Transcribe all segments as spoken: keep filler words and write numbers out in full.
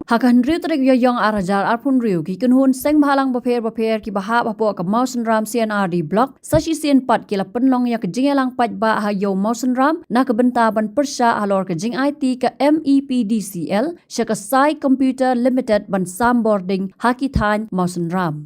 Ha ka hynriew tarik Ïaïong ar hajar arphew hynriew, ki kynhun seng bhalang bapher bapher kiba hap hapoh ka Mawsynram C and R D Block sa shisien pat ki la pynlong ïa ka jingïalang paidbah ha Ïew Mawsynram na ka bynta ban pyrshah halor ka jingaiti ka M E P D C L sha ka Sai Computer Limited ban sam bording ha ki thaiñ Mawsynram.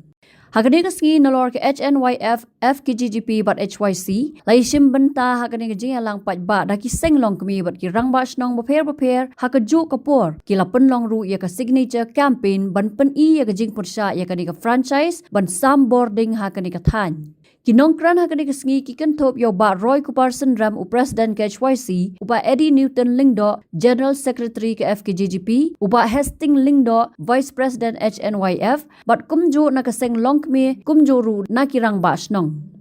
Ha kane ka sngi nalor ka H N Y F, F K J G P bad H Y C la ïashim bynta ha kane ka jingïalang paidbah da ki seng longkmie bad ki rangbah shnong bapher bapher. Ha kajuh ka por ki la pynlong ruh ïa ka signature campaign ban pyni ïa ka jingpyrshah ïa kane ka franchise ban sam bording ha kane ka thaiñ. Ki nongkren ha kane ka sngi ki kynthup ïa u Bah Roy Kupar Synrem, u President ka H Y C, u Bah Eddie Newton Lyngdoh, General Secretary ka F K J G P, u Bah Hastings Lyngdoh, Vice President H N Y F, bad kumjuh na ka seng longkmie kumjuh ruh na ki rangbah shnong.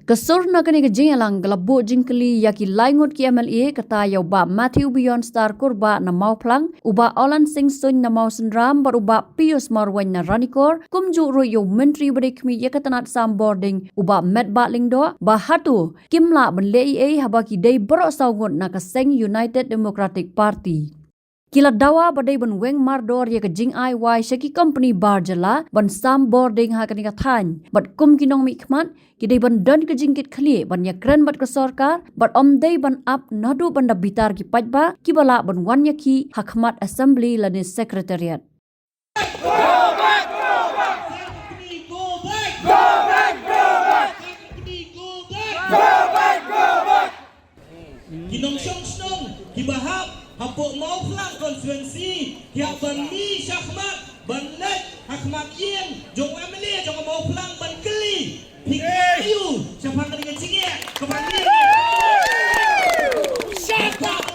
Ka sur na kane ka jingïalang ka la buh jingkylli ïa ki lai ngut ki M L A, kata ïa u Bah Matthew Beyondstar Kurbah na Mawphlang, u Bah Oland Singh Suin na Mawsynram bad u Bah Pius Marwein na Ranikor, kumjuh ruh ïa u Myntri ba dei khmih ïa ka tnat sam bording, u Bah Metbah Lyngdoh, ba hato kim lah ban leh ei ei haba ki dei baroh saw ngut na ka seng United Democratic Party. Ki la dawa ba dei ban weng mardor ïa ka jingai wai sha ki kompani bar jylla ban sam bording ha kane ka thaiñ. Bad kum ki nongmihkhmat, ki dei ban don ka jingkitkhlieh ban ïakren bad ka sorkar, bad ym dei ban ap naduh ban da bitar ki paidbah kiba lah ban wan ïakhih ha khmat Assembly lane Secretariat. Go back, go back. Go back, go back. Go back, go back. Go back, go back. Ki nongshong shnong kiba hap hapoh Mawphlang constituency ki hap ban mih shakhmat ban leit ha khmat ïing jong u M L A jong ka Mawphlang ban kylli, phi kren aïu shaphang kane ka jingeh kaba ngi. Shut up!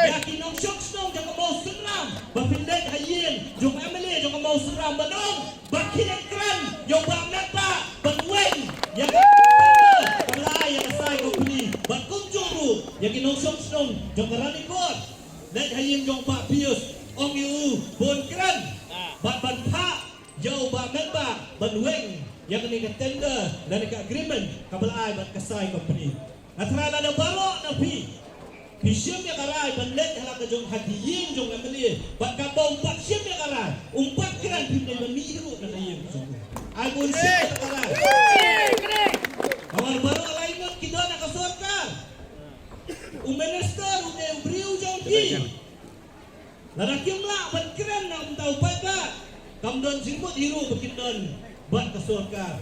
Ïa ki nongshong shnong jong ka Mawsynram ba phin leit ha ïing jong u M L A jong ka Mawsynram ban ong ba kin ïa kren ïa u Bah Metbah ban weng ïa ka tender kaba la ai ïa ka Sai Company. Bad kumjuh ruh ïa ki nongshong shnong jong ka Ranikor, leit ha ïing jong u Bah Pius, ong ïa u ban kren bad ban phah ïa u Bah Metbah ban weng ïa kane ka tender lane ka agreement kaba la ai bad ka Sai Company. Nga tharai lada baroh na phi phi shim ïa ka rai ban leit ha la ka jong, ha ki ïing jong u M L A, bad katba um pat shim ïa ka rai, um pat kren, phim dei ban mih ruh na ka ïing jong u. Ai ba un shim ïa ka rai. Namar baroh lai ngut ki don ha ka sorkar. U minister u dei u briew jong ki. Lada kim lah ban kren na ka bynta u paidbah, kam don jingmut hi ruh ba kin don bad ka sorkar.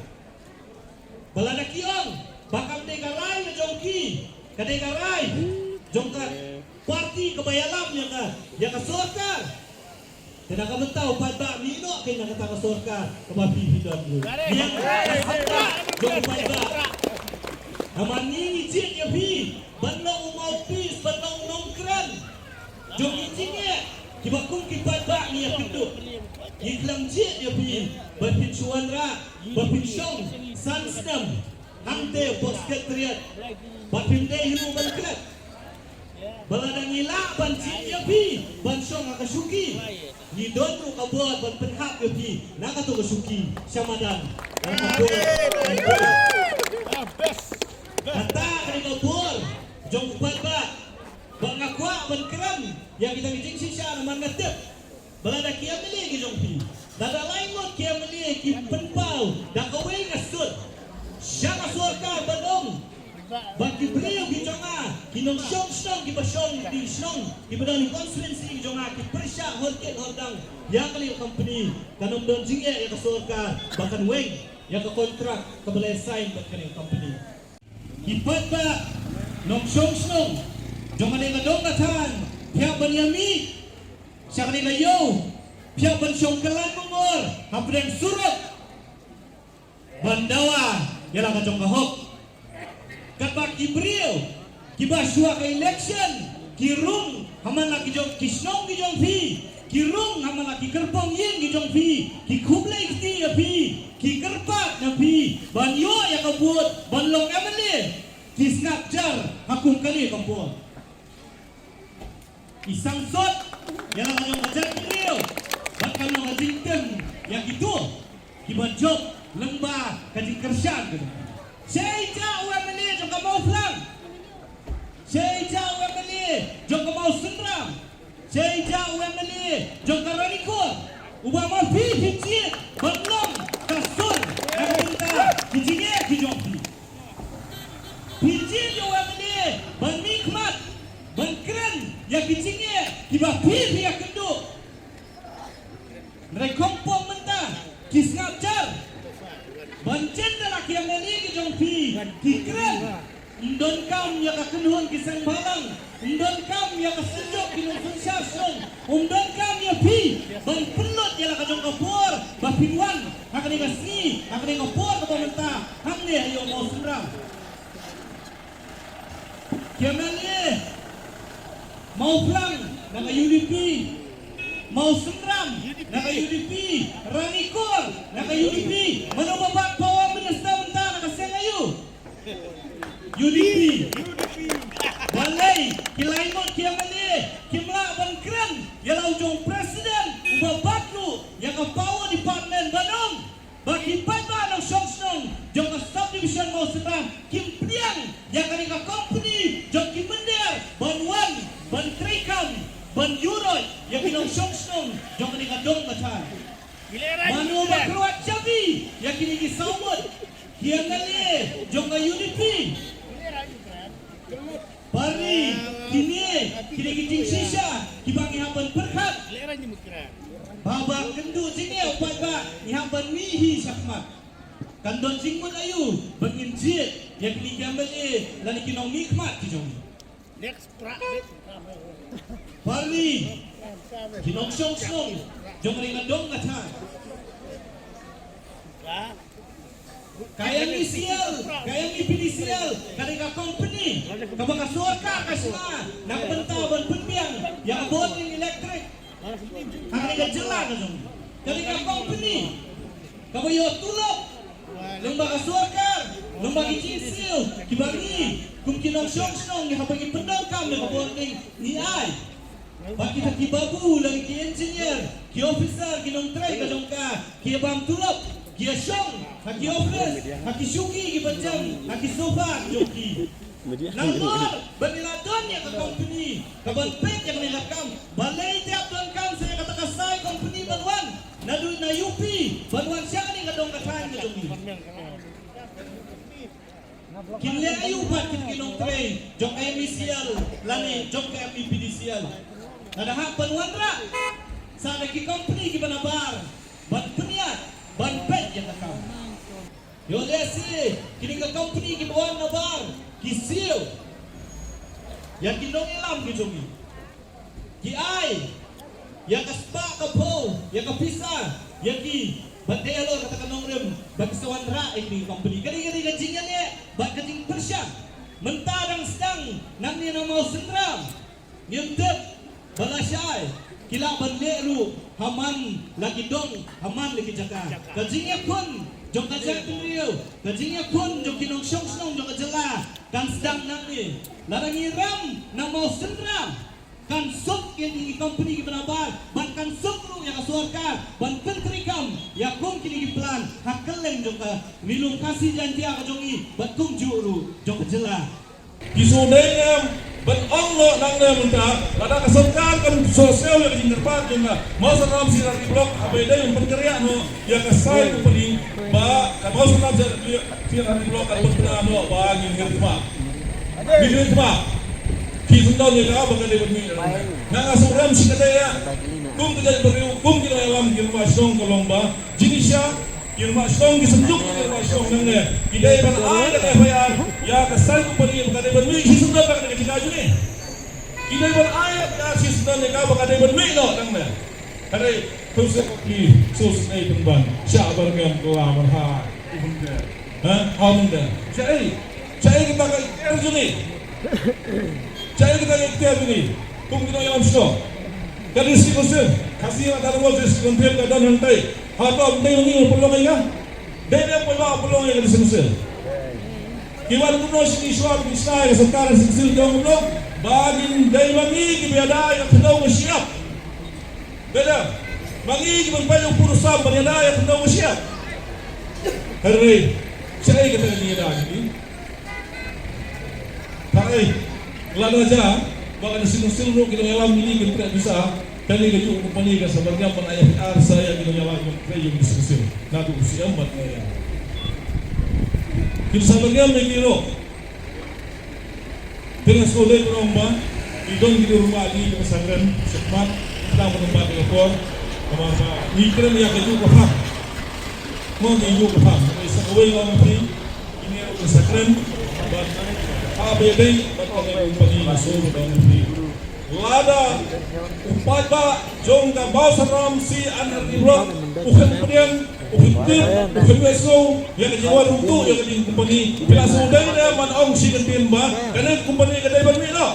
Ba lada ki ong ba kam dei ka rai ka jong ki, ka dei ka rai jong ka party kaba ïalam ïa ka, ïa ka sorkar, te na ka bynta u paidbah mih noh kein na kata ka sorkar kaba phi phi don ruh. Ïa ka sorkar jong u paidbah. Namar ngi ngi jied ïa phi ban long u mouthpiece, ban long u nongkren jong ki jingeh kiba kum ki paidbah ngi ïa kynduh. Ngi khlem jied ïa phi ba phin shu wanrah ba phin shong san snem hangtei hapoh Secretariat, ba phin dei hi ruh ban klet. Ba lada ngi lah ban jied ïa phi ban shong ha ka shuki, ngi don ruh ka bor ban pynhap ïa phi na kato ka shuki sha madan. Kata ka dei ka bor jong u paidbah. Ba nga kwah ban kren ïa kita ki jingshisha namar nga tip ba lada ki M L A ki jong phi, lada lai ngut ki M L A ki pynpaw da kawei ka sur sha ka sorkar ban ong ba ki briew ki jong nga, ki nongshong shnong kiba shong, ki shnong kiba don ha constituency ki jong nga ki pyrshah hor kit hor dang ïa kane ka company, kan ym don jingeh ïa ka sorkar ba kan weng ïa ka kontrak kaba la sign bad kane ka company. Ki paidbah nongshong shnong jong kane ka dong ka thaiñ, phi hap ban ïa mih sha kane ka ïew, phi hap ban shong kyllon mongor hapdeng surok ban dawa ïa la ka jong ka hok. Katba ki briew kiba shuwa ka election ki rung ha man la ki jong, ki shnong ki jong phi, ki rung ha man la ki kyrpong ïing ki jong phi, ki khublei kti ïa phi, ki kyrpad na phi ban ïoh ïa ka vote ban long M L A, ki sngap jar ha kum kane ka por. Ki sangsot ïa la ka jong ka jaitbynriew bad kan long ka jingtem ïa kito kiba jop lyngba ka jingkyrshan ka jong. Shaei jia u M L A jong ka Mawphlang? Shaei jia u M L A jong ka Mawsynram? Shaei U M L A jong ka Ranikor, uba ma phi phi jied ban long ka sur na ka bynta ki jingeh ki jong phi. Phi jied ïa u M L A ban mihkhmat, ban kren ïa ki jingeh kiba phi phi ïakynduh. Hynrei khongpong mynta ki sngap jar ban jen da la ki M L A ki jong phi ki kren. Ym donkam ïa ka kynhun ki seng bhalang, ym donkam ïa ka synjuk ki nongsynshar shnong, ym donkam ïa phi ban pynlut ïa la ka jong ka por ba phin wan ha kane ka sngi, ha kane ka por kaba mynta hangne ha ïew Mawsynram. Ki M L A Mawphlang na ka U D P, Mawsynram na ka U D P, Ranikor na ka U D P. Mano ba bat power minister mynta na ka seng aïu? U D P. Balei ki lai ngut ki M L A kim lah ban kren ïa la u jong president uba bat ruh ïa ka power department ban ong ba ki paidbah nongshong shnong jong ka subdivision Mawsynram kim pdiang ïa kane ka company jong ki mynder ban wan ban treikam ban ïuh roit ïa ki nongshong shnong jong kane ka dong ka thaiñ. Mano ba kyrwat jabi ïa kine ki saw ngut ki M L A jong ka U D P? Pari, kine, kine ki jingshisha kiba ngi hap ban pyrkhat. Ba ba kynduh jingeh u paidbah ngi hap ban mih hi shakhmat. Kan don jingmut aïu ba ngin jied ïa kine ki M L A lane ki nongmihkhmat ki jong ngi. Pari, ki nongshong shnong jong kane ka dong ka thaiñ. Ka M E C L, ka M E P D C L, kane ka company kaba ka sorkar ka shna na ka bynta ban pynbiang ïa ka bording elektrik ha kane ka jylla ka jong. Kane ka company kaba ïoh tulop lyngba ka sorkar, lyngba ki jingsiew kiba ngi kum ki nongshong shnong ngi haba ngi pyndonkam ïa ka bording ngi ai. Ba kita ki babu lane ki engineer, ki officer, ki nongtrei ka jong ka, ki ïa bam tulop, ki ïa shong ha ki office, ha ki shuki kiba jem ha ki sofa ki jong ki. Nangta ba ngi la don ïa ka company kaban peit ïa kane ka kam, balei te ap donkam sa ïa kata ka sai company ban wan naduh na U P ban wan sha kane ka dong ka thaiñ ka jong ngi? Kin leh aïu pat kine ki nongtrei jong ka M E C L lane jong ka M E P D C L? Lada hap ban wanrah sa da ki company kiba nabar ban pynïaid ban peit ïa ka kam. Ïoh lehse kine ki company kiba wan nabar ki siew ïa ki nongïalam ki jong ngi. Ki ai ïa ka spah ka phew ïa ka pisa ïa ki, bad dei halor kata ka nongrim ba ki sa wanrah ïa kine ki company. Ka dei, ka dei ka jingïaleh bad ka jingpyrshang. Mynta dang sdang nangne na Mawsynram, ngim tip ba lashai ki lah ban leh ruh ha man la ki dong, ha man la ki jaka. Ka jingïakhun jong ka jaitbynriew, ka jingïakhun jong ki nongshong shnong jong ka jylla kan sdang nangne. Lada ngi rem na Mawsynram, kan suk ïa kine ki company kiba nabar, bad kan suk ruh ïa ka sorkar ban pyntreikam ïa kum kine ki plant ha kylleng jong ka Ri Lum Khasi Jaiñtia ka jong ngi bad kumjuh ruh jong ka jylla. Ki shu dei em ban ong noh nangne mynta, lada ka sorkar kan shu siew ïa ka jingkyrpad jong ka Mawsynram C R D Block, haba ïadei ban pynkynriah noh ïa ka sai company ba ka Mawsynram C R D Block kan pynbna noh, ba ngin ngeit ma. Ngin ngeit ma. Ki sngewthuh ïa ka ba ka dei ban mih. Nga nga sngewrem shi katdei ïa kum ka jaitbynriew, kum ki nongïalam, ki rangbah shnong, ka long ba jingshisha ki rangbah shnong, ki synjuk ki rangbah shnong nangne ki dei ban ai da ka F I R ïa ka sai company ba ka dei ban mih. Shi sngewthuh ba ka dei ka jingkyrpad jong ngi. Ki dei ban ai ïa ka, shi sngewthuh ïa ka ba ka dei ban mih noh nangne. Hynrei to sngewthuh ki, sngewthuh pynban shah ban ngam kylla ban ha. Ha? Hangta. Shaei? Shaei kata ka ikhtiar jong ngi? Shaei kata ka ikhtiar jong ngi kum ki nongïalam shnong? Ka District Council Khasi Hills Autonomous District Council ka don hangtai. Hato ym dei ma ngi ban pynlong ïa ka? Dei ne em ba pynlong ïa ka District Council? Ki wan kumno sha ngi shuwa ba ki shna ïa ka sorkar District Council, ki ong kumno? Ba ngin dei ma ngi kiba ïada ïa ka khyndew ka shyiap. Dei da ma ngi ki ban pynlong pur sam ban ïada ïa ka khyndew ka shyiap. Hynrei shaei kata ka jingïada jong ngi? Tharai lada jia ba ka District Council ruh ki nongïalam ngi ki treh pisa, Kane ka juh company ka sa byrngem ban ai ïa phi ar sa ïa ki nongïalam kiba trei ïa ki dismissal. Naduh u C M bad ïa ki. Kin sa byrngem ïa ki ruh. Te nga sngewdei ban ong ba ngi don ki ruh ma ngi kiba sa kren shakhmat. Khnang ban ym bad ka por. Namar ba ngi kren ïa ka juh ka phang. Mo ngi juh ka phang. Ngi sa kawei nga ong ïa phi. Kine ruh ki sa kren. Bad ha ba ïadei bad kane ka company nga sngewdei ban ong ïa phi. Lada u paidbah jong ka Bawsarram C and R D Block u khlem pdiang, u khlem tip, u khlem ïohsngew ïa ka jingwan ruh ïa ka jingkompani. Phi la sngewdei ne em ban ong shi kyntien ba kane ka kompani ka dei ban mih noh?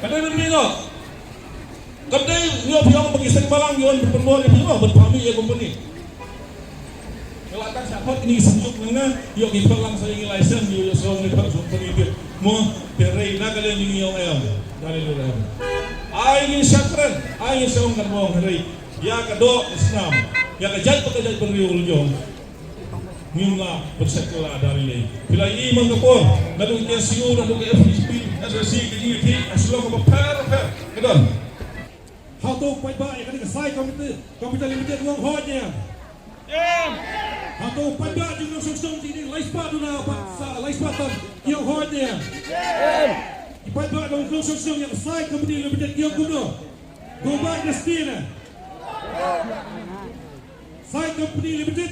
Ka dei ban mih noh? Ka dei ïoh phi ong ba ki seng balang ki wan pynbor ïa phi noh ban phah mih ïa ka kompani? Nga la tang shah khot kine ki seng juk nang na ïoh ki phah lang sa ïa ngi license, ïoh ïoh song ngi phah song pynïaid. Mo, te hynrei na ka liang jong ngi ong em. Na ka liang jong ngi ong em. Ai ngin shah kren, ai ngin shah ong katba ong hynrei ïa ka doh ka snam, ïa ka jait bad ka jaitbynriew la jong, ngim lah ban shah kylla da ri lei. Phi la ïohi man ka por naduh ka K S U, naduh ka F H P, S S C, ka jingïakhih ha Shillong kaba pher pher ka don. Hato u paidbah ïa kane ka Sai Computer, Computer Limited u ong hooid ne em? Hato u paidbah jong nongshong shnong jong ngi lai spah duna bad sa lai spah tam ki ong hooid ne em? Ki paidbah jong nongshong shnong ïa ka Sai Company Limited ki ong kumno? Go back dynasty ne? Sai Company Limited.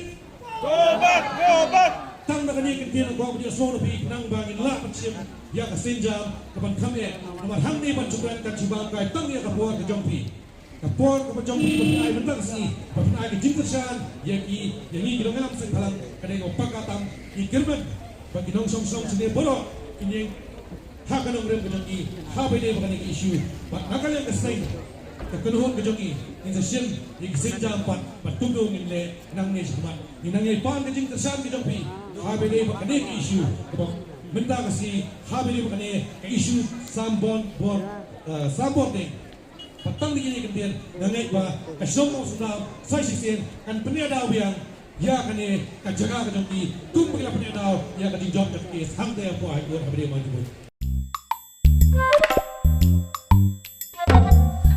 Go back, go back. Tang da kane ka ktien nga kwah ban ïasngew na phi khnang ba ngin lah ban shim ïa ka sienjam kaban kham eh. Namar hangne ban shu kren kan shu bam kai tang ïa ka por ka jong phi. Ka por kaba jong phi ba phin ai mynta ka sngi ba phin ai ka jingkyrshan ïa ki, ïa ngi ki nongïalam seng bhalang, ka dei kaba paka tam. Ngi kyrmen ba ki nongshong shnong shane baroh kin ïeng ha ka nongrim ka jong ki ha ba ïadei bad kane ka issue. Bad na ka liang ka seng, ka kynhun ka jong ngi, ngin sa shim ïa ki sienjam pat bad kumno ngin leh nangne shakhmat. Ngi nang ïai pan ka jingkyrshan ka jong phi ha ba ïadei bad kane ka issue kaba mynta ka sngi, ha ba ïadei bad kane ka issue Sambor, Bor, eh, Sambor Ding. Bad tang da kine ki kyntien nga ngeit ba ka shnong Nongstoiñ Sai shisien kan pynïada biang ïa kane ka jaka ka jong ki, kumba ki la pynïada ïa ka jingjop ka case hangta ha High Court ha ba ïadei bad ka jingbuit.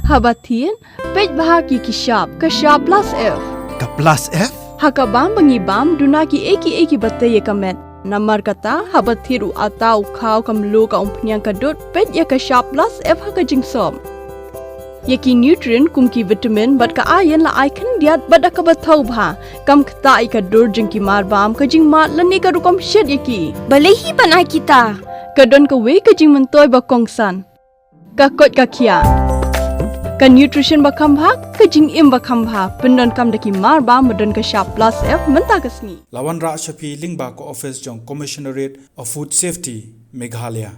Haba thied, peit bha ïa ki shap, ka shap plus F. Ka plus F? Ha ka bam ba ngi bam, duna kiei kiei kiba tei ïa ka met. Namar kata, haba thied u atta, u khaw, ka mluh, ka umphniang, ka dud, peit ïa ka shap plus F ha ka jingsop. Ïa ki nutrient kum ki vitamin bad ka iron la ai khyndiat bad da kaba thaw bha. Kam ktah ïa ka dur jong ki marbam, ka jingmad lane ka rukom shet ïa ki. Balei hi ban ai kita? Ka don kawei ka jingmyntoi ba kongsan. Ka koit ka khiah. Ka nutrition ba kham bha, ka jingim ba kham bha. Pyndonkam da ki marbam ba don ka shap plus F mynta ka sngi. La wanrah sha phi lyngba ka office jong Commissionerate of Food Safety, Meghalaya.